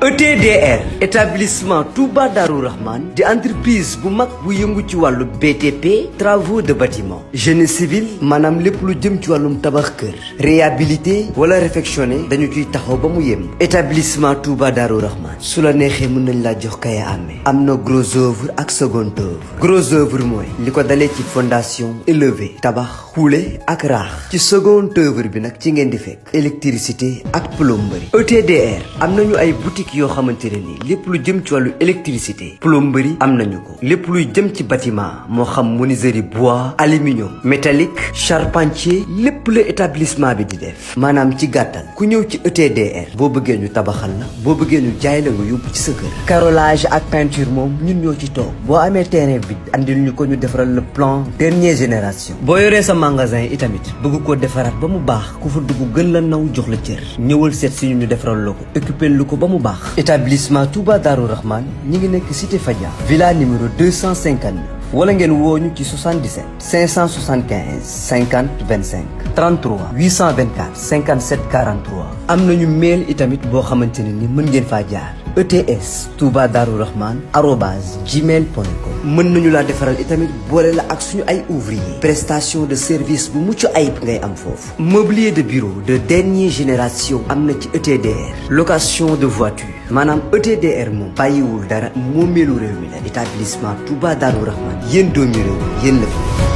ETDR établissement Touba Darou Rahman di entreprise bu mag bu yëngu ci wàllu BTP travaux de bâtiment génie civil maanaam lépp lu jëm ci wàllum tabax kër réhabilité wala réfectionné dañu ciy taxaw ba mu yem. Établissement Touba Darou Rahman su la neexee mën nañ laa jox kaya amee am na gros œuvre ak second œuvre. Gros œuvre mooy li ko dalee ci fondation élevé tabax xuule ak raax ci second œuvre bi nag ci ngeen di fekk électricité ak plomberie. ETDR am nañu ay boutique boutique yoo xamante ne ni lépp lu jëm ci wàllu électricité plomberie am nañu ko lépp luy jëm ci bâtiment moo xam menuiserie bois aluminium métallique charpentier lépp la établissement bi di def maanaam ci gàttal ku ñëw ci ETDR boo bëggee ñu tabaxal la boo bëggee ñu jaay la nga yóbbu ci sa kër carrelage ak peinture moom ñun ñoo ci toog boo amee terrain bi andil ñu ko ñu defaral le plan dernière génération boo yoree sa magasin itamit bëgg koo defaraat ba mu baax ku fa dugg gën la naw jox la cër ñëwal seet si ñu defaral la ko occupé lu ko ba mu baax établissement Touba Darou Rahman ñi ngi nekk cité Fadia villa numéro 259 wala ngeen wooñu ci 77 575 50 25 33 824 57 43 am nañu mail itamit boo xamante ne ni mën ngeen faa jaar ETS Touba Darou Rahman @gmail.com mën nañu laa defaral itamit boole la ak suñu ay ouvrier prestation de service bu mucc ayib ngay am foofu mobilier de bureau de dernière génération am na ci ETDR location de voiture maanaam ETDR moom bàyyiwul dara moomeelu réew mi la établissement Touba Darou Rahman yéen doomi réew yéen la fi